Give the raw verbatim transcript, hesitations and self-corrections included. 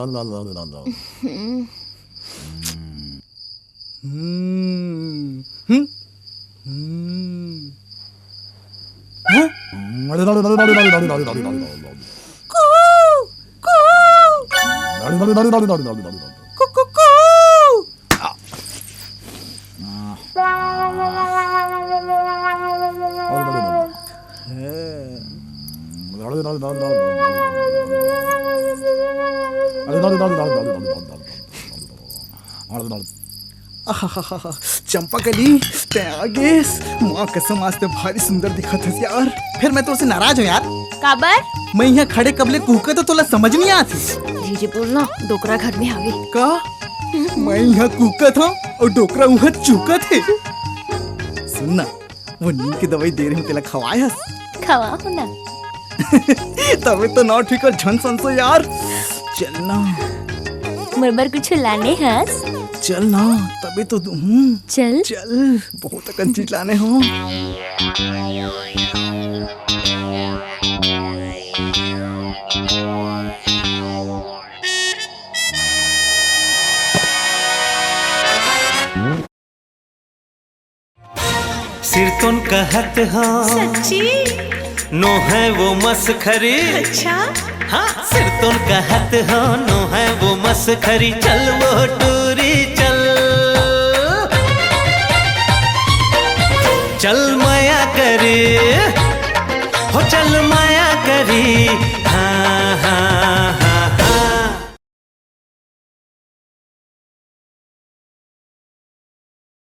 हम्म। हम्म। हम्म। हम्म। हाँ? कू, कू। कू, कू, कू। आहाहाहा, चंपा कली, तैं आ गेस। माँ कसम, आज तैं भारी सुंदर दिखत हस यार। फेर मैं तोर से नाराज हूँ यार। काबर? मैं यहाँ खड़े कब ले कूकत हूँ, तोला समझ नहीं आत हे। धीरे बोलना, डोकरा घर में हावे। का? मैं यहाँ कूकत हूँ अउ डोकरा उहाँ चूकत हे। सुन ना, वो नींद के दवाई दे रहे हूँ, तेला खवाए हस? खवा हो ना। तबे तो नाव ठीक हे, झन संसो यार। चल ना। मोर बर कुछ लाने हस? चल ना, तबे तो दूँ। चल। चल, बहुत अकन चीज लाने हूँ। सिरतोन कहत हो, सच्ची? नो है वो मसखरी। अच्छा? हाँ, सिरतोन कहत हो, नो है वो मसखरी। चल वो टूरी,